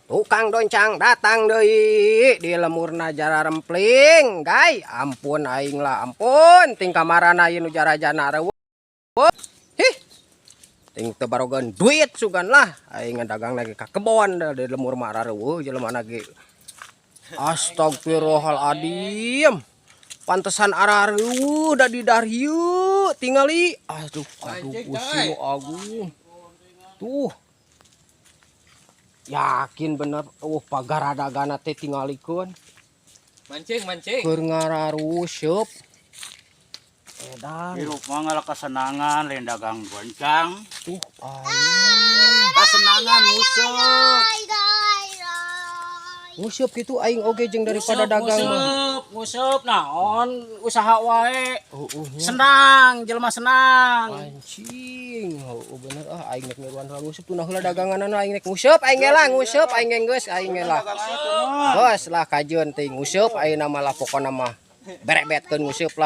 Tukang doncang datang deui di lemurna jararempling, gay. Ampun aing lah, ampun. Ting kamarana ieu nu jarajana reueuh. Hih. Ting teu barogeun duit sugan lah. Aing dagang lagi ka kebon di lemur mah rareueuh jelema ge. Astagfirullahaladzim. Pantesan arareueuh da di darieu tingali. Aduh, aduh, Gusti nu agung. Tuh. Yakin bener, oh, pagaradagana teh tingalikeun. Mancing, mancing. Keur ngararusup. Edan. Hirup mah ngalah kesenangan, lain dagang goncang. Tuh aing. Kesenangan nguseup. Nguseup kitu aing oge jeung daripada dagang mah. Nguseup, nguseup naon usaha wae. Heueuh nya. Senang, jelema senang. Anjing, heueuh bener ah, aing nek miluan heula nguseup tuna heula daganganana, aing nek nguseup aing ge lah, nguseup aing ge geus, aing ge lah. Geus lah, kajeun teh nguseup ayeuna mah lah, pokona mah berebetkeun nguseup lah.